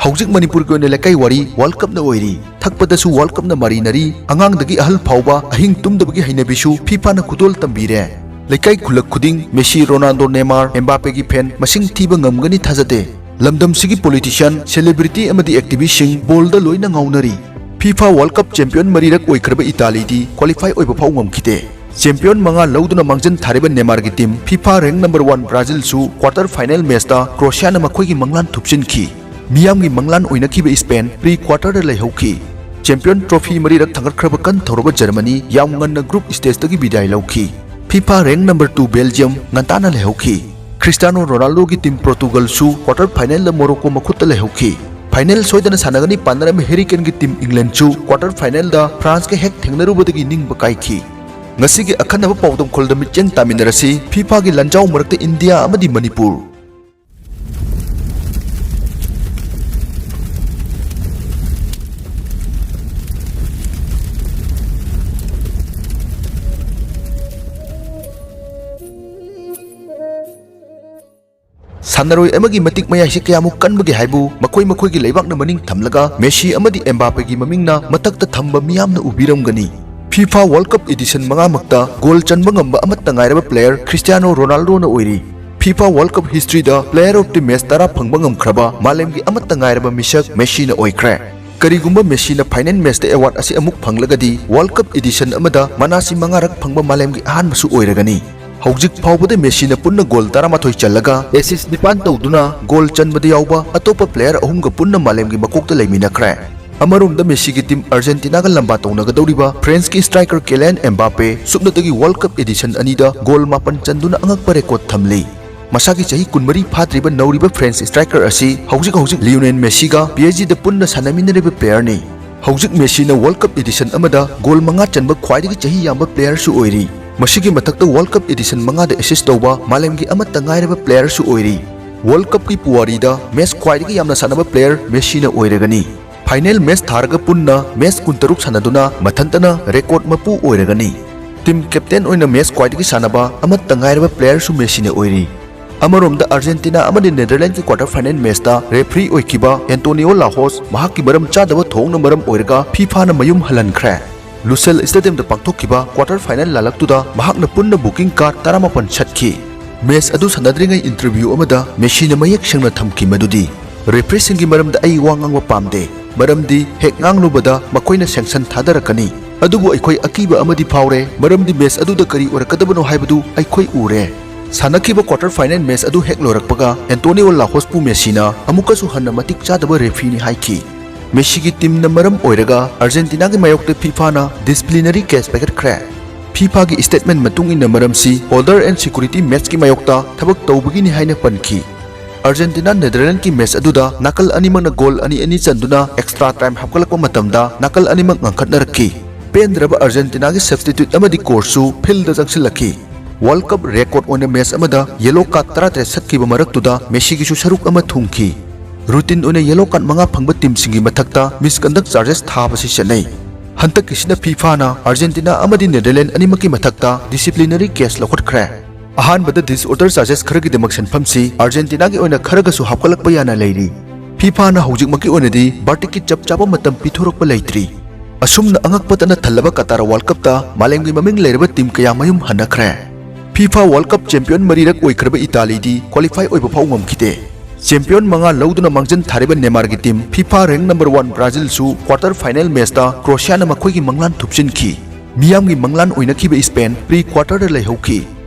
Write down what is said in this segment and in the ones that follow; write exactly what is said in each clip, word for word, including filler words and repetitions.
ꯍꯧꯖꯤꯛ ꯃꯅꯤꯄꯨꯔꯒꯤ ꯑꯣꯏꯅ ꯂꯩꯀꯥꯏ ꯋꯥꯔꯤ World Cupꯅ ꯑꯣꯏꯔꯤ꯫ ꯊꯛꯄꯗꯁꯨ World Cupꯅ ꯃꯔꯤꯅꯔꯤ꯫ ꯑꯉꯥꯡꯗꯒꯤ ꯑꯍꯜ ꯐꯥꯎꯕ ꯑꯍꯤꯡ ꯇꯨꯝꯗꯕꯒꯤ ꯍꯩꯅꯕꯤꯁꯨ FIFAꯅ ꯈꯨꯗꯣꯜ ꯇꯝꯕꯤꯔꯦ꯫ ꯂꯩꯀꯥꯏ ꯈꯨꯜꯂꯛ ꯈꯨꯗꯤꯡ ꯃꯦꯁꯤ, ꯔꯣꯅꯥꯜꯗꯣ, ꯅꯦꯃꯥꯔ, ꯑꯦꯝꯕꯥꯄꯦꯒꯤ ꯐꯦꯟ ꯃꯁꯤꯡ ꯊꯤꯕ ꯉꯝꯒꯅꯤ ꯊꯥꯖꯗꯦ꯫ ꯂꯝꯗꯝꯁꯤꯒꯤ politician, celebrity ꯑꯃꯗꯤ activistꯁꯤꯡ ꯕꯣꯜꯗ ꯂꯣꯏꯅ ꯉꯥꯎꯅꯔꯤ꯫ FIFA World Cup champion ꯃꯔꯤꯔꯛ ꯑꯣꯏꯈ꯭ꯔꯕ ꯏꯇꯥꯂꯤꯗꯤ qualify ꯑꯣꯏꯕ ꯐꯥꯎ ꯉꯝꯈꯤꯗꯦ꯫ Champion ꯃꯉꯥ ꯂꯧꯗꯨꯅ ꯃꯥꯡꯖꯟ ꯊꯥꯔꯤꯕ ꯅꯦꯃꯥꯔꯒꯤ team, FIFA rank number one Brazilꯁꯨ quarter final matchꯇ Croatiaꯅ ꯃꯈꯣꯏꯒꯤ ꯃꯪꯂꯥꯟ ꯊꯨꯞꯆꯤꯟꯈꯤ꯫ ꯃꯤꯌꯥꯝꯒꯤ ꯃꯪꯂꯥꯟ ꯑꯣꯏꯅꯈꯤꯕ Spain pre quarterꯗ ꯂꯩꯍꯧꯈꯤ꯫ Champion trophy ꯃꯔꯤꯔꯛ ꯊꯥꯡꯒꯠꯈ꯭ꯔꯕ ꯀꯟ ꯊꯧꯔꯕ Germany ꯌꯥꯝ ꯉꯟꯅ group stageꯇꯒꯤ ꯕꯤꯗꯥꯏ ꯂꯧꯈꯤ꯫ FIFA rank number two Belgium ꯉꯟꯇꯥꯅ ꯂꯩꯍꯧꯈꯤ꯫ Cristiano Ronaldoꯒꯤ team Portugalꯁꯨ quarter finalꯗ Morocco ꯃꯈꯨꯠꯇ ꯂꯩꯍꯧꯈꯤ꯫ Final ꯁꯣꯏꯗꯅ ꯁꯥꯟꯅꯒꯅꯤ ꯄꯥꯅꯔꯝꯕ Harry Kaneꯒꯤ team Englandꯁꯨ quarter finalꯗ Franceꯀ ꯍꯦꯛ ꯊꯦꯡꯅꯔꯨꯕꯗꯒꯤ ꯅꯤꯡꯕ ꯀꯥꯏꯈꯤ꯫ ꯉꯁꯤꯒꯤ ꯑꯈꯟꯅꯕ ꯄꯥꯎꯗꯝꯈꯣꯜꯗ ꯃꯤꯠꯌꯦꯡ ꯇꯥꯃꯤꯟꯅꯔꯁꯤ, FIFAꯒꯤ ꯂꯥꯟꯖꯥꯎ ꯃꯔꯛꯇ ꯏꯟꯗꯤꯌꯥ ꯑꯃꯗꯤ ꯃꯅꯤꯄꯨꯔ꯫ ꯁꯥꯟꯅꯔꯣꯏ ꯑꯃꯒꯤ ꯃꯇꯤꯛ ꯃꯌꯥꯏꯁꯤ ꯀꯌꯥꯃꯨꯛ ꯀꯟꯕꯒꯦ ꯍꯥꯏꯕꯨ ꯃꯈꯣꯏ ꯃꯈꯣꯏꯒꯤ ꯂꯩꯕꯥꯛꯅ ꯃꯅꯤꯡ ꯊꯝꯂꯒ ꯃꯦꯁꯤ ꯑꯃꯗꯤ ꯑꯦꯝꯕꯥꯄꯦꯒꯤ ꯃꯃꯤꯡꯅ ꯃꯊꯛꯇ ꯊꯝꯕ ꯃꯤꯌꯥꯝꯅ ꯎꯕꯤꯔꯝꯒꯅꯤ꯫ FIFA World Cup edition ꯃꯉꯥꯃꯛꯇ goal ꯆꯟꯕ ꯉꯝꯕ ꯑꯃꯠꯇ ꯉꯥꯏꯔꯕ player Cristiano Ronaldoꯅ ꯑꯣꯏꯔꯤ꯫ FIFA World Cup historyꯗ player of the match ꯇꯔꯥ ꯐꯪꯕ ꯉꯝꯈ꯭ꯔꯕ ꯃꯥꯂꯦꯝꯒꯤ ꯑꯃꯠꯇ ꯉꯥꯏꯔꯕ ꯃꯤꯁꯛ ꯃꯦꯁꯤꯅ ꯑꯣꯏꯈ꯭ꯔꯦ꯫ ꯀꯔꯤꯒꯨꯝꯕ ꯃꯦꯁꯤꯅ final matchꯇ award ꯑꯁꯤ ꯑꯃꯨꯛ ꯐꯪꯂꯒꯗꯤ World Cup edition ꯑꯃꯗ ꯃꯅꯥꯁꯤ ꯃꯉꯥꯔꯛ ꯐꯪꯕ ꯃꯥꯂꯦꯝꯒꯤ ꯑꯍꯥꯟꯕꯁꯨ ꯑꯣꯏꯔꯒꯅꯤ꯫ ꯍꯧꯖꯤꯛ ꯐꯥꯎꯕꯗ ꯃꯦꯁꯤꯅ ꯄꯨꯟꯅ goal ꯇꯔꯥꯃꯥꯊꯣꯏ ꯆꯜꯂꯒ assist ꯅꯤꯄꯥꯟ ꯇꯧꯗꯨꯅ goal ꯆꯟꯕꯗ ꯌꯥꯎꯕ ꯑꯇꯣꯞꯄ player ꯑꯍꯨꯝꯒ ꯄꯨꯟꯅ ꯃꯥꯂꯦꯝꯒꯤ ꯃꯀꯣꯛꯇ ꯂꯩꯃꯤꯟꯅꯈ꯭ꯔꯦ꯫ ꯑꯃꯔꯣꯝꯗ ꯃꯦꯁꯤꯒꯤ team Argentinaꯒ ꯂꯝꯕꯥ ꯇꯧꯅꯒꯗꯧꯔꯤꯕ Franceꯀꯤ striker Kylian Mbappe ꯁꯨꯞꯅꯇꯒꯤ World Cup edition ꯑꯅꯤꯗ goal ꯃꯥꯄꯟ ꯆꯟꯗꯨꯅ ꯑꯉꯛꯄ record ꯊꯝꯂꯤ꯫ ꯃꯁꯥꯒꯤ ꯆꯍꯤ ꯀꯨꯟꯃꯔꯤ ꯐꯥꯗ꯭ꯔꯤꯕ ꯅꯧꯔꯤꯕ French striker ꯑꯁꯤ ꯍꯧꯖꯤꯛ ꯍꯧꯖꯤꯛ Lionel Messiꯒ PSGꯗ ꯄꯨꯟꯅ ꯁꯥꯟꯅꯃꯤꯟꯅꯔꯤꯕ playerꯅꯤ꯫ ꯍꯧꯖꯤꯛ ꯃꯦꯁꯤꯅ World Cup edition ꯑꯃꯗ goal ꯃꯉꯥ ꯆꯟꯕ ꯈ꯭ꯋꯥꯏꯗꯒꯤ ꯆꯍꯤ ꯌꯥꯝꯕ playerꯁꯨ ꯑꯣꯏꯔꯤ꯫ ꯃꯁꯤꯒꯤ ꯃꯊꯛꯇ World Cup edition ꯃꯉꯥꯗ assist ꯇꯧꯕ ꯃꯥꯂꯦꯝꯒꯤ ꯑꯃꯠꯇ ꯉꯥꯏꯔꯕ playerꯁꯨ ꯑꯣꯏꯔꯤ꯫ World Cupꯀꯤ ꯄꯨꯋꯥꯔꯤꯗ match ꯈ꯭ꯋꯥꯏꯗꯒꯤ ꯌꯥꯝꯅ ꯁꯥꯟꯅꯕ player ꯃꯦꯁꯤꯅ ꯑꯣꯏꯔꯒꯅꯤ꯫ Final match ꯊꯥꯔꯒ ꯄꯨꯟꯅ match ꯀꯨꯟꯇꯔꯨꯛ ꯁꯥꯟꯅꯗꯨꯅ ꯃꯊꯟꯇꯅ record ꯃꯄꯨ ꯑꯣꯏꯔꯒꯅꯤ꯫ Team captain ꯑꯣꯏꯅ match ꯈ꯭ꯋꯥꯏꯗꯒꯤ ꯁꯥꯟꯅꯕ ꯑꯃꯠꯇ ꯉꯥꯏꯔꯕ playerꯁꯨ ꯃꯦꯁꯤꯅ ꯑꯣꯏꯔꯤ꯫ ꯑꯃꯔꯣꯝꯗ, ꯑꯥꯔꯖꯦꯟꯇꯤꯅꯥ ꯑꯃꯗꯤ ꯅꯦꯗꯔꯂꯦꯟꯗꯀꯤ quarter final matchꯇ referee ꯑꯣꯏꯈꯤꯕ ꯑꯦꯟꯇꯣꯅꯤꯑꯣ ꯂꯥꯍꯣꯁ ꯃꯍꯥꯛꯀꯤ ꯃꯔꯝ ꯆꯥꯗꯕ ꯊꯧꯑꯣꯡꯅ ꯃꯔꯝ ꯑꯣꯏꯔꯒ FIFAꯅ ꯃꯌꯨꯝ ꯍꯜꯍꯟꯈ꯭ꯔꯦ꯫ ꯂꯨꯁꯦꯜ Stadiumꯗ ꯄꯥꯡꯊꯣꯛꯈꯤꯕ quarter final ꯂꯥꯜꯂꯛꯇꯨꯗ ꯃꯍꯥꯛꯅ ꯄꯨꯟꯅ booking card ꯇꯔꯥꯃꯥꯄꯟ ꯁꯠꯈꯤ꯫ Match ꯑꯗꯨ ꯁꯥꯟꯅꯗ꯭ꯔꯤꯉꯩ interview ꯑꯃꯗ ꯃꯦꯁꯤꯅ ꯃꯌꯦꯛ ꯁꯦꯡꯅ ꯊꯝꯈꯤ ꯃꯗꯨꯗꯤ, "Refereeꯁꯤꯡꯒꯤ ꯃꯔꯝꯗ ꯑꯩ ꯋꯥ ꯉꯥꯡꯕ ꯄꯥꯝꯗꯦ, ꯃꯔꯝꯗꯤ ꯍꯦꯛ ꯉꯥꯡꯂꯨꯕꯗ ꯃꯈꯣꯏꯅ sanction ꯊꯥꯗꯔꯛꯀꯅꯤ꯫ ꯑꯗꯨꯕꯨ ꯑꯩꯈꯣꯏ ꯑꯀꯤꯕ ꯑꯃꯗꯤ ꯐꯥꯎꯔꯦ, ꯃꯔꯝꯗꯤ match ꯑꯗꯨꯗ ꯀꯔꯤ ꯑꯣꯏꯔꯛꯀꯗꯕꯅꯣ ꯍꯥꯏꯕꯗꯨ ꯑꯩꯈꯣꯏ ꯎꯔꯦ꯫" ꯁꯥꯟꯅꯈꯤꯕ quarter final match ꯑꯗꯨ ꯍꯦꯛ ꯂꯣꯏꯔꯛꯄꯒ, ꯑꯦꯟꯇꯣꯅꯤꯑꯣ ꯂꯥꯍꯣꯁꯄꯨ ꯃꯦꯁꯤꯅ ꯑꯃꯨꯛꯀꯁꯨ ꯍꯟꯅ ꯃꯇꯤꯛ ꯆꯥꯗꯕ refereeꯅꯤ ꯍꯥꯏꯈꯤ꯫ ꯃꯦꯁꯤꯒꯤ teamꯅ ꯃꯔꯝ ꯑꯣꯏꯔꯒ ꯑꯥꯔꯖꯦꯟꯇꯤꯅꯥꯒꯤ ꯃꯥꯌꯣꯛꯇ FIFAꯅ disciplinary case ꯄꯥꯏꯈꯠꯈ꯭ꯔꯦ꯫ FIFAꯒꯤ statement ꯃꯇꯨꯡ ꯏꯟꯅ, ꯃꯔꯝꯁꯤ order and security matchꯀꯤ ꯃꯥꯌꯣꯛꯇ ꯊꯕꯛ ꯇꯧꯕꯒꯤꯅꯤ ꯍꯥꯏꯅ ꯄꯟꯈꯤ꯫ ꯑꯥꯔꯖꯦꯟꯇꯤꯅꯥ ꯅꯦꯗꯔꯂꯦꯟꯗꯀꯤ match ꯑꯗꯨꯗ ꯅꯥꯀꯜ ꯑꯅꯤꯃꯛꯅ goal ꯑꯅꯤ ꯑꯅꯤ ꯆꯟꯗꯨꯅ extra time ꯍꯥꯞꯀꯠꯂꯛꯄ ꯃꯇꯝꯗ ꯅꯥꯀꯜ ꯑꯅꯤꯃꯛ ꯉꯥꯡꯈꯠꯅꯔꯛꯈꯤ꯫ ꯄꯦꯟꯗ꯭ꯔꯕ ꯑꯥꯔꯖꯦꯟꯇꯤꯅꯥꯒꯤ substitute ꯑꯃꯗꯤ coachꯁꯨ fieldꯗ ꯆꯪꯁꯤꯜꯂꯛꯈꯤ꯫ World Cup record ꯑꯣꯏꯅ match ꯑꯃꯗ yellow card ꯇꯔꯥꯇꯔꯦꯠ ꯁꯠꯈꯤꯕ ꯃꯔꯛꯇꯨꯗ ꯃꯦꯁꯤꯒꯤꯁꯨ ꯁꯔꯨꯛ ꯑꯃ ꯊꯨꯡꯈꯤ꯫ Routine ꯑꯣꯏꯅ yellow card ꯃꯉꯥ ꯐꯪꯕ teamꯁꯤꯡꯒꯤ ꯃꯊꯛꯇ misconduct charges ꯊꯥꯕꯁꯤ ꯆꯠꯅꯩ꯫ ꯍꯟꯗꯛꯀꯤꯁꯤꯅ FIFAꯅ ꯑꯥꯔꯖꯦꯟꯇꯤꯅꯥ ꯑꯃꯗꯤ ꯅꯦꯗꯔꯂꯦꯟꯗ ꯑꯅꯤꯃꯛꯀꯤ ꯃꯊꯛꯇ disciplinary case ꯂꯧꯈꯠꯈ꯭ꯔꯦ꯫ ꯑꯍꯥꯟꯕꯗ disorder charges ꯈꯔꯒꯤꯗꯃꯛ ꯁꯦꯟꯐꯝꯁꯤ ꯑꯥꯔꯖꯦꯟꯇꯤꯅꯥꯒꯤ ꯑꯣꯏꯅ ꯈꯔꯒꯁꯨ ꯍꯥꯞꯀꯠꯂꯛꯄ ꯌꯥꯅ ꯂꯩꯔꯤ꯫ FIFAꯅ ꯍꯧꯖꯤꯛꯃꯛꯀꯤ ꯑꯣꯏꯅꯗꯤ verdictꯀꯤ ꯆꯞ ꯆꯥꯕ ꯃꯇꯝ ꯄꯤꯊꯣꯔꯛꯄ ꯂꯩꯇ꯭ꯔꯤ꯫ ꯑꯁꯨꯝꯅ ꯑꯉꯛꯄꯇꯅ ꯊꯜꯂꯕ Qatar World Cupꯇ ꯃꯥꯂꯦꯝꯒꯤ ꯃꯃꯤꯡ ꯂꯩꯔꯕ team ꯀꯌꯥ ꯃꯌꯨꯝ ꯍꯟꯅꯈ꯭ꯔꯦ꯫ FIFA World Cup champion ꯃꯔꯤꯔꯛ ꯑꯣꯏꯈ꯭ꯔꯕ ꯏꯇꯥꯂꯤꯗꯤ qualify ꯑꯣꯏꯕ ꯐꯥꯎ ꯉꯝꯈꯤꯗꯦ꯫ Champion ꯃꯉꯥ ꯂꯧꯗꯨꯅ ꯃꯥꯡꯖꯤꯟ ꯊꯥꯔꯤꯕ ꯅꯦꯃꯥꯔꯒꯤ team, FIFA rank number one Brazilꯁꯨ quarter final matchꯇ Croatiaꯅ ꯃꯈꯣꯏꯒꯤ ꯃꯪꯂꯥꯟ ꯊꯨꯞꯆꯤꯟꯈꯤ꯫ ꯃꯤꯌꯥꯝꯒꯤ ꯃꯪꯂꯥꯟ ꯑꯣꯏꯅꯈꯤꯕ Spain pre quarterꯗ ꯂꯩꯍꯧꯈꯤ꯫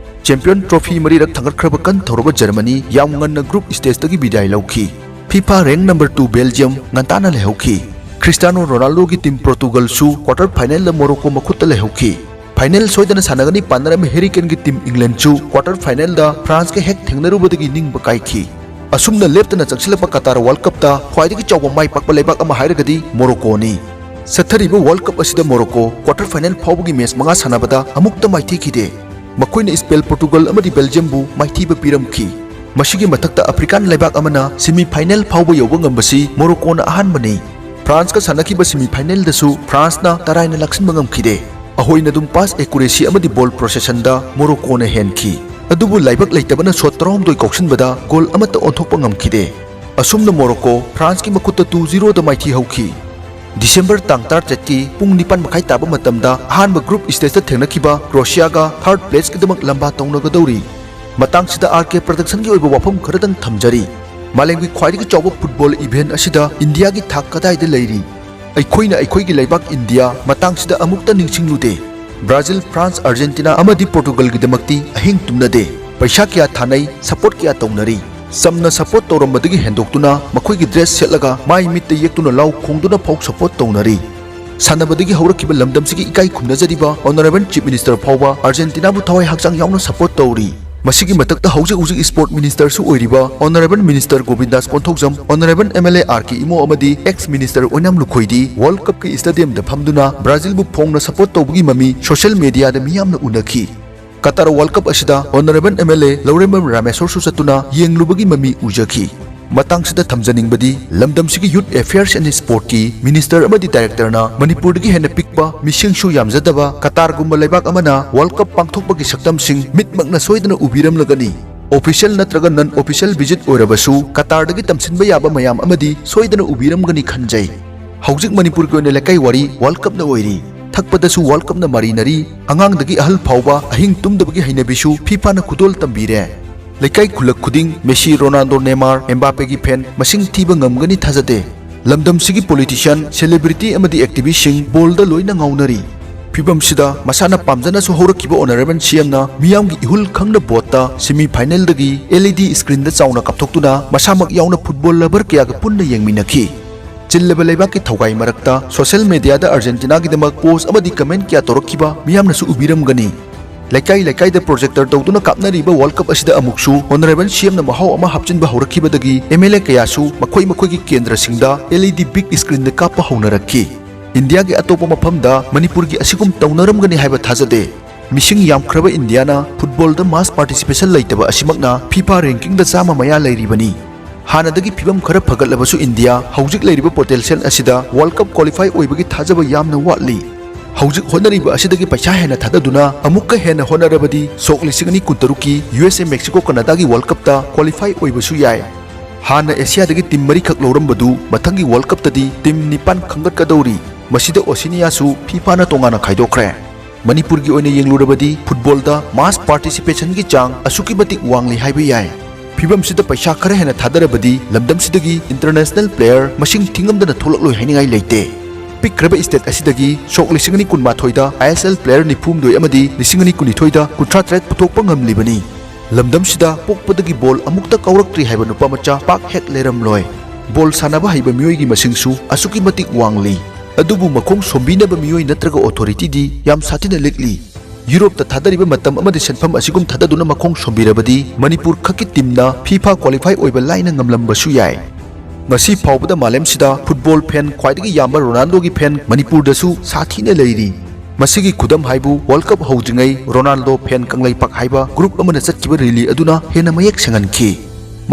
Champion trophy ꯃꯔꯤꯔꯛ ꯊꯥꯡꯒꯠꯈ꯭ꯔꯕ ꯀꯟ ꯊꯧꯔꯕ Germany ꯌꯥꯝ ꯉꯟꯅ group stageꯇꯒꯤ ꯕꯤꯗꯥꯏ ꯂꯧꯈꯤ꯫ FIFA rank number two Belgium ꯉꯟꯇꯥꯅ ꯂꯩꯍꯧꯈꯤ꯫ Cristiano Ronaldoꯒꯤ team Portugalꯁꯨ quarter finalꯗ Morocco ꯃꯈꯨꯠꯇ ꯂꯩꯍꯧꯈꯤ꯫ Final ꯁꯣꯏꯗꯅ ꯁꯥꯟꯅꯒꯅꯤ ꯄꯥꯅꯔꯝꯕ Harry Kaneꯒꯤ team Englandꯁꯨ quarter finalꯗ Franceꯀ ꯍꯦꯛ ꯊꯦꯡꯅꯔꯨꯕꯗꯒꯤ ꯅꯤꯡꯕ ꯀꯥꯏꯈꯤ꯫ ꯑꯁꯨꯝꯅ ꯂꯦꯞꯇꯅ ꯆꯪꯁꯤꯜꯂꯛꯄ Qatar World Cupꯇ ꯈ꯭ꯋꯥꯏꯗꯒꯤ ꯆꯥꯎꯕ ꯃꯥꯏ ꯄꯥꯛꯄ ꯂꯩꯕꯥꯛ ꯑꯃ ꯍꯥꯏꯔꯒꯗꯤ Moroccoꯅꯤ꯫ ꯆꯠꯊꯔꯤꯕ World Cup ꯑꯁꯤꯗ Morocco quarter final ꯐꯥꯎꯕꯒꯤ match ꯃꯉꯥ ꯁꯥꯟꯅꯕꯗ ꯑꯃꯨꯛꯇ ꯃꯥꯏꯊꯤꯈꯤꯗꯦ꯫ ꯃꯈꯣꯏꯅ Spain, Portugal ꯑꯃꯗꯤ Belgiumꯕꯨ ꯃꯥꯏꯊꯤꯕ ꯄꯤꯔꯝꯈꯤ꯫ ꯃꯁꯤꯒꯤ ꯃꯊꯛꯇ African ꯂꯩꯕꯥꯛ ꯑꯃꯅ semi final ꯐꯥꯎꯕ ꯌꯧꯕ ꯉꯝꯕꯁꯤ Moroccoꯅ ꯑꯍꯥꯟꯕꯅꯤ꯫ Franceꯀ ꯁꯥꯟꯅꯈꯤꯕ semi finalꯗꯁꯨ Franceꯅ ꯇꯔꯥꯏꯅ ꯂꯥꯛꯁꯤꯟꯕ ꯉꯝꯈꯤꯗꯦ꯫ ꯑꯍꯣꯏꯅ ꯑꯗꯨꯝ pass accuracy ꯑꯃꯗꯤ ball possessionꯗ Moroccoꯅ ꯍꯦꯟꯈꯤ꯫ ꯑꯗꯨꯕꯨ ꯂꯥꯏꯕꯛ ꯂꯩꯇꯕꯅ ꯁꯣꯠ ꯇꯔꯥꯍꯨꯝꯗꯣꯏ ꯀꯥꯎꯁꯤꯟꯕꯗ ꯒꯣꯜ ꯑꯃꯠꯇ ꯑꯣꯟꯊꯣꯛꯄ ꯉꯝꯈꯤꯗꯦ꯫ ꯑꯁꯨꯝꯅ ꯃꯣꯔꯣꯀꯣ ꯐ꯭ꯔꯥꯟꯁꯀꯤ ꯃꯈꯨꯠꯇ ꯇꯨ ꯖꯤꯔꯣꯗ ꯃꯥꯏꯊꯤ ꯍꯧꯈꯤ꯫ ꯗꯤꯁꯦꯝꯕꯔ ꯇꯥꯡ ꯇꯔꯥꯇꯔꯦꯠꯀꯤ ꯄꯨꯡ ꯅꯤꯄꯥꯟ ꯃꯈꯥꯏ ꯇꯥꯕ ꯃꯇꯝꯗ ꯑꯍꯥꯟꯕ ꯒ꯭ꯔꯨꯞ ꯁ꯭ꯇꯦꯖꯇ ꯊꯦꯡꯅꯈꯤꯕ ꯀ꯭ꯔꯣꯁꯤꯌꯥꯒ ꯊꯥꯔꯠ ꯄ꯭ꯂꯦꯁꯀꯤꯗꯃꯛ ꯂꯝꯕꯥ ꯇꯧꯅꯒꯗꯧꯔꯤ꯫ ꯃꯇꯥꯡꯁꯤꯗ ꯑꯥꯔ ꯀꯦ ꯄ꯭ꯔꯗꯛꯁꯟꯒꯤ ꯑꯣꯏꯕ ꯋꯥꯐꯝ ꯈꯔꯗꯪ ꯊꯝꯖꯔꯤ꯫ ꯃꯥꯂꯦꯝꯒꯤ ꯈ꯭ꯋꯥꯏꯗꯒꯤ ꯆꯥꯎꯕ ꯐꯨꯠꯕꯣꯜ ꯏꯚꯦꯟꯠ ꯑꯁꯤꯗ ꯏꯟꯗꯤꯌꯥꯒꯤ ꯊꯥꯛ ꯀꯗꯥꯏꯗ ꯂꯩꯔꯤ? ꯑꯩꯈꯣꯏꯅ ꯑꯩꯈꯣꯏꯒꯤ ꯂꯩꯕꯥꯛ ꯏꯟꯗꯤꯌꯥ ꯃꯇꯥꯡꯁꯤꯗ ꯑꯃꯨꯛꯇ ꯅꯤꯡꯁꯤꯡꯂꯨꯗꯦ꯫ ꯕ꯭ꯔꯥꯖꯤꯜ, ꯐ꯭ꯔꯥꯟꯁ, ꯑꯥꯔꯖꯦꯟꯇꯤꯅꯥ ꯑꯃꯗꯤ ꯄꯣꯔꯇꯨꯒꯜꯒꯤꯗꯃꯛꯇꯤ ꯑꯍꯤꯡ ꯇꯨꯝꯅꯗꯦ꯫ ꯄꯩꯁꯥ ꯀꯌꯥ ꯊꯥꯅꯩ, ꯁꯄꯣꯔꯠ ꯀꯌꯥ ꯇꯧꯅꯔꯤ꯫ ꯆꯝꯅ ꯁꯄꯣꯔꯠ ꯇꯧꯔꯝꯕꯗꯒꯤ ꯍꯦꯟꯗꯣꯛꯇꯨꯅ ꯃꯈꯣꯏꯒꯤ ꯗ꯭ꯔꯦꯁ ꯁꯦꯠꯂꯒ ꯃꯥꯏ ꯃꯤꯠꯇ ꯌꯦꯛꯇꯨꯅ ꯂꯥꯎ ꯈꯣꯡꯗꯨꯅ ꯐꯥꯎ ꯁꯄꯣꯔꯠ ꯇꯧꯅꯔꯤ꯫ ꯁꯥꯟꯅꯕꯗꯒꯤ ꯍꯧꯔꯛꯈꯤꯕ ꯂꯝꯗꯝꯁꯤꯒꯤ ꯏꯀꯥꯏ ꯈꯨꯝꯅꯖꯔꯤꯕ ꯑꯣꯅꯔꯦꯕꯜ ꯆꯤꯐ ꯃꯤꯅꯤꯁꯇꯔ ꯐꯥꯎꯕ ꯑꯥꯔꯖꯦꯟꯇꯤꯅꯥꯕꯨ ꯊꯋꯥꯏ ꯍꯛꯆꯥꯡ ꯌꯥꯎꯅ ꯁꯄꯣꯔꯠ ꯇꯧꯔꯤ꯫ ꯃꯁꯤꯒꯤ ꯃꯊꯛꯇ ꯍꯧꯖꯤꯛ ꯍꯧꯖꯤꯛ ꯁ꯭ꯄꯣꯔꯠ ꯃꯤꯅꯤꯁꯇꯔꯁꯨ ꯑꯣꯏꯔꯤꯕ honourable minister Govindas Konthoujam, honourable M L A R K Imo ꯑꯃꯗꯤ ꯑꯦꯛꯁ ꯃꯤꯅꯤꯁꯇꯔ ꯑꯣꯏꯅꯥꯝ ꯂꯨꯈꯣꯏꯗꯤ ꯋꯥꯔꯜꯗ ꯀꯞꯀꯤ ꯁ꯭ꯇꯦꯗꯤꯌꯝꯗ ꯐꯝꯗꯨꯅ ꯕ꯭ꯔꯥꯖꯤꯜꯕꯨ ꯐꯣꯡꯅ ꯁꯄꯣꯔꯠ ꯇꯧꯕꯒꯤ ꯃꯃꯤ ꯁꯣꯁꯤꯌꯦꯜ ꯃꯤꯗꯤꯌꯥꯗ ꯃꯤꯌꯥꯝꯅ ꯎꯅꯈꯤ꯫ ꯀꯇꯥꯔ ꯋꯥꯔꯜꯗ ꯀꯞ ꯑꯁꯤꯗ ꯑꯣꯅꯔꯦꯕꯜ ꯑꯦꯝ ꯑꯦꯜ ꯑꯦ ꯂꯧꯔꯦꯝꯕꯝ ꯔꯥꯃꯦꯁꯣꯔꯁꯨ ꯆꯠꯇꯨꯅ ꯌꯦꯡꯂꯨꯕꯒꯤ ꯃꯃꯤ ꯎꯖꯈꯤ꯫ ꯃꯇꯥꯡꯁꯤꯗ ꯊꯝꯖꯅꯤꯡꯕꯗꯤ, ꯂꯝꯗꯝꯁꯤꯒꯤ ꯌꯨꯊ ꯑꯦꯐꯤꯌꯔꯁ ꯑꯦꯟ ꯁ꯭ꯄꯣꯔꯠꯀꯤ ꯃꯤꯅꯤꯁꯇꯔ ꯑꯃꯗꯤ ꯗꯥꯏꯔꯦꯛꯇꯔꯅ ꯃꯅꯤꯄꯨꯔꯗꯒꯤ ꯍꯦꯟꯅ ꯄꯤꯛꯄ, ꯃꯤꯁꯤꯡꯁꯨ ꯌꯥꯝꯖꯗꯕ ꯀꯇꯥꯔꯒꯨꯝꯕ ꯂꯩꯕꯥꯛ ꯑꯃꯅ ꯋꯥꯔꯜꯗ ꯀꯞ ꯄꯥꯡꯊꯣꯛꯄꯒꯤ ꯁꯛꯇꯝꯁꯤꯡ ꯃꯤꯠꯃꯛꯅ ꯁꯣꯏꯗꯅ ꯎꯕꯤꯔꯝꯂꯒꯅꯤ꯫ ꯑꯣꯐꯤꯁꯤꯌꯦꯜ ꯅꯠꯇ꯭ꯔꯒ ꯅꯟ ꯑꯣꯐꯤꯁꯤꯌꯦꯜ ꯚꯤꯖꯤꯠ ꯑꯣꯏꯔꯕꯁꯨ ꯀꯇꯥꯔꯗꯒꯤ ꯇꯝꯁꯤꯟꯕ ꯌꯥꯕ ꯃꯌꯥꯝ ꯑꯃꯗꯤ ꯁꯣꯏꯗꯅ ꯎꯕꯤꯔꯝꯒꯅꯤ ꯈꯟꯖꯩ꯫ ꯍꯧꯖꯤꯛ ꯃꯅꯤꯄꯨꯔꯒꯤ ꯑꯣꯏꯅ ꯂꯩꯀꯥꯏ ꯋꯥꯔꯤ ꯋꯥꯔꯜꯗ ꯀꯞꯅ ꯑꯣꯏꯔꯤ꯫ ꯊꯛꯄꯗꯁꯨ ꯋꯥꯔꯜꯗ ꯀꯞꯅ ꯃꯥꯔꯤꯅꯔꯤ꯫ ꯑꯉꯥꯡꯗꯒꯤ ꯑꯍꯜ ꯐꯥꯎꯕ ꯑꯍꯤꯡ ꯇꯨꯝꯗꯕꯒꯤ ꯍꯩꯅꯕꯤꯁꯨ ꯐꯤꯐꯥꯅ ꯈꯨꯗꯣꯜ ꯇꯝꯕꯤꯔꯦ꯫ ꯂꯩꯀꯥꯏ ꯈꯨꯜꯂꯛ ꯈꯨꯗꯤꯡ ꯃꯦꯁꯤ, ꯔꯣꯅꯥꯜꯗꯣ, ꯅꯦꯃꯥꯔ, ꯑꯦꯝꯕꯥꯄꯦꯒꯤ ꯐꯦꯟ ꯃꯁꯤꯡ ꯊꯤꯕ ꯉꯝꯒꯅꯤ ꯊꯥꯖꯗꯦ꯫ ꯂꯝꯗꯝꯁꯤꯒꯤ ꯄꯣꯂꯤꯇꯤꯁꯤꯌꯥꯟ, ꯁꯦꯂꯦꯕ꯭ꯔꯤꯇꯤ ꯑꯃꯗꯤ ꯑꯦꯛꯇꯤꯚꯤꯁꯁꯤꯡ ꯕꯣꯜꯗ ꯂꯣꯏꯅ ꯉꯥꯎꯅꯔꯤ꯫ ꯐꯤꯕꯝꯁꯤꯗ ꯃꯁꯥꯅ ꯄꯥꯝꯖꯅꯁꯨ ꯍꯧꯔꯛꯈꯤꯕ ꯑꯣꯅꯔꯦꯕꯜ ꯁꯤ ꯑꯦꯝꯅ ꯃꯤꯌꯥꯝꯒꯤ ꯏꯍꯨꯜ ꯈꯪꯅ ꯕꯣꯠꯇ ꯁꯦꯃꯤ ꯐꯥꯏꯅꯦꯜꯗꯒꯤ ꯑꯦꯜ ꯏ ꯗꯤ ꯁ꯭ꯀ꯭ꯔꯤꯟꯗ ꯆꯥꯎꯅ ꯀꯥꯞꯊꯣꯛꯇꯨꯅ ꯃꯁꯥꯃꯛ ꯌꯥꯎꯅ ꯐꯨꯠꯕꯣꯜ ꯂꯚꯔ ꯀꯌꯥꯒ ꯄꯨꯟꯅ ꯌꯦꯡꯃꯤꯟꯅꯈꯤ꯫ ꯆꯤꯜꯂꯕ ꯂꯩꯕꯥꯛꯀꯤ ꯊꯧꯒꯥꯏ ꯃꯔꯛꯇ ꯁꯣꯁꯤꯌꯦꯜ ꯃꯤꯗꯤꯌꯥꯗ ꯑꯥꯔꯖꯦꯟꯇꯤꯅꯥꯒꯤꯗꯃꯛ ꯄꯣꯁ ꯑꯃꯗꯤ ꯀꯃꯦꯟꯠ ꯀꯌꯥ ꯇꯧꯔꯛꯈꯤꯕ ꯃꯤꯌꯥꯝꯅꯁꯨ ꯎꯕꯤꯔꯝꯒꯅꯤ꯫ ꯂꯩꯀꯥꯏ ꯂꯩꯀꯥꯏꯗ ꯄ꯭ꯔꯣꯖꯦꯛꯇꯔ ꯇꯧꯗꯨꯅ ꯀꯥꯞꯅꯔꯤꯕ ꯋꯥꯔꯜꯗ ꯀꯞ ꯑꯁꯤꯗ ꯑꯃꯨꯛꯁꯨ ꯑꯣꯅꯔꯦꯕꯜ ꯁꯤ ꯑꯦꯝꯅ ꯃꯍꯥꯎ ꯑꯃ ꯍꯥꯞꯆꯤꯟꯕ ꯍꯧꯔꯛꯈꯤꯕꯗꯒꯤ ꯑꯦꯝ ꯑꯦꯜ ꯑꯦ ꯀꯌꯥꯁꯨ ꯃꯈꯣꯏ ꯃꯈꯣꯏꯒꯤ ꯀꯦꯟꯗ꯭ꯔꯁꯤꯡꯗ ꯑꯦꯜ ꯏ ꯗꯤ ꯕꯤꯛ ꯁ꯭ꯀ꯭ꯔꯤꯟꯗ ꯀꯥꯞꯄ ꯍꯧꯅꯔꯛꯈꯤ꯫ ꯏꯟꯗꯤꯌꯥꯒꯤ ꯑꯇꯣꯞꯄ ꯃꯐꯝꯗ ꯃꯅꯤꯄꯨꯔꯒꯤ ꯑꯁꯤꯒꯨꯝ ꯇꯧꯅꯔꯝꯒꯅꯤ ꯍꯥꯏꯕ ꯊꯥꯖꯗꯦ꯫ ꯃꯤꯁꯤꯡ ꯌꯥꯝꯈ꯭ꯔꯕ ꯏꯟꯗꯤꯌꯥꯅ ꯐꯨꯠꯕꯣꯜꯗ ꯃꯥꯁ ꯄꯥꯔꯇꯤꯁꯤꯄꯦꯁꯟ ꯂꯩꯇꯕ ꯑꯁꯤꯃꯛꯅ ꯐꯤꯐꯥ ꯔꯦꯡꯀꯤꯡꯗ ꯆꯥꯝꯃ ꯃꯌꯥ ꯂꯩꯔꯤꯕꯅꯤ꯫ ꯍꯥꯟꯅꯗꯒꯤ ꯐꯤꯕꯝ ꯈꯔ ꯐꯒꯠꯂꯕꯁꯨ ꯏꯟꯗꯤꯌꯥ ꯍꯧꯖꯤꯛ ꯂꯩꯔꯤꯕ ꯄꯣꯇꯦꯟꯁꯤꯌꯦꯜ ꯑꯁꯤꯗ ꯋꯥꯔꯜꯗ ꯀꯞ ꯀ꯭ꯋꯥꯂꯤꯐꯥꯏ ꯑꯣꯏꯕꯒꯤ ꯊꯥꯖꯕ ꯌꯥꯝꯅ ꯋꯥꯠꯂꯤ꯫ ꯍꯧꯖꯤꯛ ꯍꯣꯠꯅꯔꯤꯕ ꯑꯁꯤꯗꯒꯤ ꯄꯩꯁꯥ ꯍꯦꯟꯅ ꯊꯥꯗꯗꯨꯅ ꯑꯃꯨꯛꯀ ꯍꯦꯟꯅ ꯍꯣꯠꯅꯔꯕꯗꯤ ꯁꯣꯛ ꯂꯤꯁꯤꯡ ꯑꯅꯤ ꯀꯨꯟꯇꯔꯨꯛꯀꯤ ꯌꯨ ꯑꯦꯁ ꯑꯦ ꯃꯦꯛꯁꯤꯀꯣ ꯀꯅꯥꯗꯥꯒꯤ ꯋꯥꯔꯜꯗ ꯀꯞꯇ ꯀ꯭ꯋꯥꯂꯤꯐꯥꯏ ꯑꯣꯏꯕꯁꯨ ꯌꯥꯏ꯫ ꯍꯥꯟꯅ ꯑꯦꯁꯤꯌꯥꯗꯒꯤ ꯇꯤꯝ ꯃꯔꯤꯈꯛ ꯂꯧꯔꯝꯕꯗꯨ ꯃꯊꯪꯒꯤ ꯋꯥꯔꯜꯗ ꯀꯞꯇꯗꯤ ꯇꯤꯝ ꯅꯤꯄꯥꯟ ꯈꯟꯒꯠꯀꯗꯧꯔꯤ꯫ ꯃꯁꯤꯗ ꯑꯣꯁꯤꯅꯤꯌꯥꯁꯨ ꯐꯤꯐꯥꯅ ꯇꯣꯉꯥꯟꯅ ꯈꯥꯏꯗꯣꯛꯈ꯭ꯔꯦ꯫ ꯃꯅꯤꯄꯨꯔꯒꯤ ꯑꯣꯏꯅ ꯌꯦꯡꯂꯨꯔꯕꯗꯤ ꯐꯨꯠꯕꯣꯜꯗ ꯃꯥꯁ ꯄꯥꯔꯇꯤꯁꯤꯄꯦꯁꯟꯒꯤ ꯆꯥꯡ ꯑꯁꯨꯛꯀꯤ ꯃꯇꯤꯛ ꯋꯥꯡꯂꯤ ꯍꯥꯏꯕ ꯌꯥꯏ꯫ ꯐꯤꯕꯝꯁꯤꯗ ꯄꯩꯁꯥ ꯈꯔ ꯍꯦꯟꯅ ꯊꯥꯗꯔꯕꯗꯤ ꯂꯝꯗꯝꯁꯤꯗꯒꯤ ꯏꯟꯇꯔꯅꯦꯁꯅꯦꯜ ꯄ꯭ꯂꯦꯌꯔ ꯃꯁꯤꯡ ꯊꯤꯉꯝꯗꯅ ꯊꯣꯛꯂꯛꯂꯣꯏ ꯍꯥꯏꯅꯤꯡꯉꯥꯏ ꯂꯩꯇꯦ꯫ ꯄꯤꯛꯈ꯭ꯔꯕ ꯏꯁꯇꯦꯠ ꯑꯁꯤꯗꯒꯤ ꯁꯣꯛ ꯂꯤꯁꯤꯡ ꯑꯅꯤ ꯀꯨꯟꯃꯥꯊꯣꯏꯗ ꯑꯥꯏ ꯑꯦꯁ ꯑꯦꯜ ꯄ꯭ꯂꯦꯌꯔ ꯅꯤꯐꯨꯍꯨꯝꯗꯣꯏ ꯑꯃꯗꯤ ꯂꯤꯁꯤꯡ ꯑꯅꯤ ꯀꯨꯟꯅꯤꯊꯣꯏꯗ ꯀꯨꯟꯊ꯭ꯔꯥ ꯇꯔꯦꯠ ꯄꯨꯊꯣꯛꯄ ꯉꯝꯂꯤꯕꯅꯤ꯫ ꯂꯝꯗꯝꯁꯤꯗ ꯄꯣꯛꯄꯗꯒꯤ ꯕꯣꯜ ꯑꯃꯨꯛꯇ ꯀꯥꯎꯔꯛꯇ꯭ꯔꯤ ꯍꯥꯏꯕ ꯅꯨꯄꯥ ꯃꯆꯥ ꯄꯥꯛ ꯍꯦꯛ ꯂꯩꯔꯝꯂꯣꯏ꯫ ꯕꯣꯜ ꯁꯥꯟꯅꯕ ꯍꯩꯕ ꯃꯤꯑꯣꯏꯒꯤ ꯃꯁꯤꯡꯁꯨ ꯑꯁꯨꯛꯀꯤ ꯃꯇꯤꯛ ꯋꯥꯡꯂꯤ꯫ ꯑꯗꯨꯕꯨ ꯃꯈꯣꯡ ꯁꯣꯝꯕꯤꯅꯕ ꯃꯤꯑꯣꯏ ꯅꯠꯇ꯭ꯔꯒ ꯑꯣꯊꯣꯔꯤꯇꯤꯗꯤ ꯌꯥꯝ ꯁꯥꯊꯤꯅ ꯂꯤꯛꯂꯤ꯫ ꯌꯨꯔꯣꯞꯇ ꯊꯥꯗꯔꯤꯕ ꯃꯇꯝ ꯑꯃꯗꯤ ꯁꯦꯟꯐꯝ ꯑꯁꯤꯒꯨꯝ ꯊꯥꯗꯗꯨꯅ ꯃꯈꯣꯡ ꯁꯣꯝꯕꯤꯔꯕꯗꯤ ꯃꯅꯤꯄꯨꯔ ꯈꯛꯀꯤ ꯇꯤꯝꯅ ꯐꯤꯐꯥ ꯀ꯭ꯋꯥꯂꯤꯐꯥꯏ ꯑꯣꯏꯕ ꯂꯥꯏꯅ ꯉꯝꯂꯝꯕꯁꯨ ꯌꯥꯏ꯫ ꯉꯁꯤ ꯐꯥꯎꯕꯗ ꯃꯥꯂꯦꯝꯁꯤꯗ ꯐꯨꯠꯕꯣꯜ ꯐꯦꯟ ꯈ꯭ꯋꯥꯏꯗꯒꯤ ꯌꯥꯝꯕ ꯔꯣꯅꯥꯜꯗꯣꯒꯤ ꯐꯦꯟ ꯃꯅꯤꯄꯨꯔꯗꯁꯨ ꯁꯥꯊꯤꯅ ꯂꯩꯔꯤ꯫ ꯃꯁꯤꯒꯤ ꯈꯨꯗꯝ ꯍꯥꯏꯕꯨ ꯋꯥꯔꯜꯗ ꯀꯞ ꯍꯧꯗ꯭ꯔꯤꯉꯩ ꯔꯣꯅꯥꯜꯗꯣ ꯐꯦꯟ ꯀꯪꯂꯩꯄꯥꯛ ꯍꯥꯏꯕ ꯒ꯭ꯔꯨꯞ ꯑꯃꯅ ꯆꯠꯈꯤꯕ ꯔꯦꯂꯤ ꯑꯗꯨꯅ ꯍꯦꯟꯅ ꯃꯌꯦꯛ ꯁꯦꯡꯍꯟꯈꯤ꯫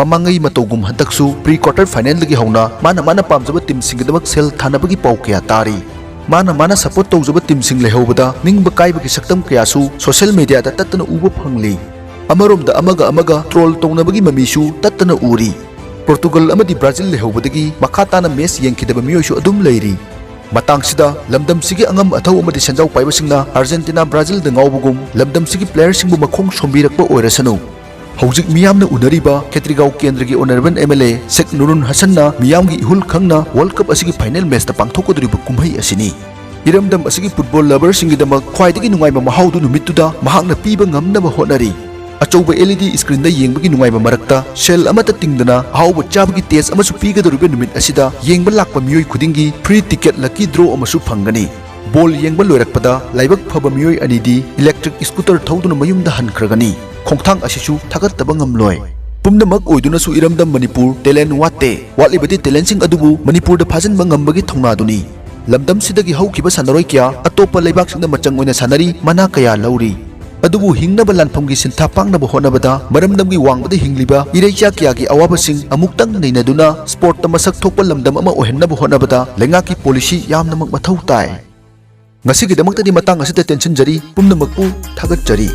ꯃꯃꯥꯡꯉꯩ ꯃꯇꯧꯒꯨꯝ ꯍꯟꯗꯛꯁꯨ ꯄ꯭ꯔꯤ ꯀ꯭ꯋꯥꯔꯇꯔ ꯐꯥꯏꯅꯦꯜꯗꯒꯤ ꯍꯧꯅ ꯃꯥꯅ ꯃꯥꯅ ꯄꯥꯝꯖꯕ ꯇꯤꯝꯁꯤꯡꯒꯤꯗꯃꯛ ꯁꯦꯜ ꯊꯥꯅꯕꯒꯤ ꯄꯥꯎ ꯀꯌꯥ ꯇꯥꯔꯤ꯫ ꯃꯥꯅ ꯃꯥꯅ ꯁꯄꯣꯔꯠ ꯇꯧꯖꯕ ꯇꯤꯝꯁꯤꯡ ꯂꯩꯍꯧꯕꯗ ꯅꯤꯡꯕ ꯀꯥꯏꯕꯒꯤ ꯁꯛꯇꯝ ꯀꯌꯥꯁꯨ ꯁꯣꯁꯤꯌꯦꯜ ꯃꯤꯗꯤꯌꯥꯗ ꯇꯠꯇꯅ ꯎꯕ ꯐꯪꯂꯤ꯫ ꯑꯃꯔꯣꯝꯗ ꯑꯃꯒ ꯑꯃꯒ ꯇ꯭ꯔꯣꯜ ꯇꯧꯅꯕꯒꯤ ꯃꯃꯤꯁꯨ ꯇꯠꯇꯅ ꯎꯔꯤ꯫ ꯄꯣꯔꯇꯨꯒꯜ ꯑꯃꯗꯤ ꯕ꯭ꯔꯥꯖꯤꯜ ꯂꯩꯍꯧꯕꯗꯒꯤ ꯃꯈꯥ ꯇꯥꯅ ꯃꯦꯆ ꯌꯦꯡꯈꯤꯗꯕ ꯃꯤꯑꯣꯏꯁꯨ ꯑꯗꯨꯝ ꯂꯩꯔꯤ꯫ ꯃꯇꯥꯡꯁꯤꯗ ꯂꯝꯗꯝꯁꯤꯒꯤ ꯑꯉꯝ ꯑꯊꯧ ꯑꯃꯗꯤ ꯁꯦꯟꯖꯥꯎ ꯄꯥꯏꯕꯁꯤꯡꯅ ꯑꯥꯔꯖꯦꯟꯇꯤꯅꯥ, ꯕ꯭ꯔꯥꯖꯤꯜꯗ ꯉꯥꯎꯕꯒꯨꯝ ꯂꯝꯗꯝꯁꯤꯒꯤ ꯄ꯭ꯂꯦꯌꯔꯁꯤꯡꯕꯨ ꯃꯈꯣꯡ ꯁꯣꯝꯕꯤꯔꯛꯄ ꯑꯣꯏꯔꯁꯅꯨ꯫ ꯍꯧꯖꯤꯛ ꯃꯤꯌꯥꯝꯅ ꯎꯅꯔꯤꯕ ꯈꯦꯇ꯭ꯔꯤꯒꯥꯎ ꯀꯦꯟꯗ꯭ꯔꯒꯤ ꯑꯣꯅꯔꯦꯕꯜ ꯑꯦꯝ ꯑꯦꯜ ꯑꯦ ꯁꯦꯛ ꯅꯨꯔꯨꯟ ꯍꯁꯟꯅ ꯃꯤꯌꯥꯝꯒꯤ ꯏꯍꯨꯜ ꯈꯪꯅ ꯋꯥꯔꯜꯗ ꯀꯞ ꯑꯁꯤꯒꯤ ꯐꯥꯏꯅꯦꯜ ꯃꯦꯆꯇ ꯄꯥꯡꯊꯣꯛꯀꯗꯧꯔꯤꯕ ꯀꯨꯝꯍꯩ ꯑꯁꯤꯅꯤ꯫ ꯏꯔꯝꯗꯝ ꯑꯁꯤꯒꯤ ꯐꯨꯠꯕꯣꯜ ꯂꯚꯔꯁꯤꯡꯒꯤꯗꯃꯛ ꯈ꯭ꯋꯥꯏꯗꯒꯤ ꯅꯨꯡꯉꯥꯏꯕ ꯃꯍꯥꯎꯗꯨ ꯅꯨꯃꯤꯠꯇꯨꯗ ꯃꯍꯥꯛꯅ ꯄꯤꯕ ꯉꯝꯅꯕ ꯍꯣꯠꯅꯔꯤ꯫ ꯑꯆꯧꯕ ꯑꯦꯜ ꯏ ꯗꯤ ꯁ꯭ꯀ꯭ꯔꯤꯟꯗ ꯌꯦꯡꯕꯒꯤ ꯅꯨꯡꯉꯥꯏꯕ ꯃꯔꯛꯇ ꯁꯦꯜ ꯑꯃꯠꯇ ꯇꯤꯡꯗꯅ ꯑꯍꯥꯎꯕ ꯆꯥꯕꯒꯤ ꯇꯦꯁ ꯑꯃꯁꯨ ꯄꯤꯒꯗꯧꯔꯤꯕ ꯅꯨꯃꯤꯠ ꯑꯁꯤꯗ ꯌꯦꯡꯕ ꯂꯥꯛꯄ ꯃꯤꯑꯣꯏ ꯈꯨꯗꯤꯡꯒꯤ ꯐ꯭ꯔꯤ ꯇꯤꯀꯦꯠ ꯂꯛꯀꯤ ꯗ꯭ꯔꯣ ꯑꯃꯁꯨ ꯐꯪꯒꯅꯤ꯫ ꯕꯣꯜ ꯌꯦꯡꯕ ꯂꯣꯏꯔꯛꯄꯗ ꯂꯥꯏꯕꯛ ꯐꯕ ꯃꯤꯑꯣꯏ ꯑꯅꯤꯗꯤ ꯏꯂꯦꯛꯇ꯭ꯔꯤꯛ ꯁ꯭ꯀꯨꯇꯔ ꯊꯧꯗꯨꯅ ꯃꯌꯨꯝꯗ ꯍꯟꯈ꯭ꯔꯒꯅꯤ꯫ ꯈꯣꯡꯊꯥꯡ ꯑꯁꯤꯁꯨ ꯊꯥꯒꯠꯇꯕ ꯉꯝꯂꯣꯏ꯫ ꯄꯨꯝꯅꯃꯛ ꯑꯣꯏꯗꯨꯅꯁꯨ ꯏꯔꯝꯗꯝ ꯃꯅꯤꯄꯨꯔ ꯇꯦꯂꯦꯟ ꯋꯥꯠꯇꯦ꯫ ꯋꯥꯠꯂꯤꯕꯗꯤ ꯇꯦꯂꯦꯟꯁꯤꯡ ꯑꯗꯨꯕꯨ ꯃꯅꯤꯄꯨꯔꯗ ꯐꯥꯖꯤꯟꯕ ꯉꯝꯕꯒꯤ ꯊꯧꯅꯥꯗꯨꯅꯤ꯫ ꯂꯝꯗꯝꯁꯤꯗꯒꯤ ꯍꯧꯈꯤꯕ ꯁꯥꯟꯅꯔꯣꯏ ꯀꯌꯥ ꯑꯇꯣꯞꯄ ꯂꯩꯕꯥꯛꯁꯤꯡꯗ ꯃꯆꯪ ꯑꯣꯏꯅ ꯁꯥꯟꯅꯔꯤ, ꯃꯅꯥ ꯀꯌꯥ ꯂꯧꯔꯤ꯫ ꯑꯗꯨꯕꯨ ꯍꯤꯡꯅꯕ ꯂꯥꯟꯐꯝꯒꯤ ꯁꯤꯟꯊꯥ ꯄꯥꯡꯅꯕ ꯍꯣꯠꯅꯕꯗ ꯃꯔꯝꯗꯝꯒꯤ ꯋꯥꯡꯃꯗ ꯍꯤꯡꯂꯤꯕ ꯏꯔꯩꯆꯥ ꯀꯌꯥꯒꯤ ꯑꯋꯥꯕꯁꯤꯡ ꯑꯃꯨꯛꯇꯪ ꯅꯩꯅꯗꯨꯅ ꯁ꯭ꯄꯣꯔꯠꯇ ꯃꯁꯛ ꯊꯣꯛꯄ ꯂꯝꯗꯝ ꯑꯃ ꯑꯣꯏꯍꯟꯅꯕ ꯍꯣꯠꯅꯕꯗ ꯂꯩꯉꯥꯛꯀꯤ ꯄꯣꯂꯤꯁꯤ ꯌꯥꯝꯅꯃꯛ ꯃꯊꯧ ꯇꯥꯏ꯫ ꯉꯁꯤꯒꯤꯗꯃꯛꯇꯗꯤ ꯃꯇꯥꯡ ꯑꯁꯤꯗ ꯇꯦꯟꯁꯤꯟꯖꯔꯤ꯫ ꯄꯨꯝꯅꯃꯛꯄꯨ ꯊꯥꯒꯠꯆꯔꯤ꯫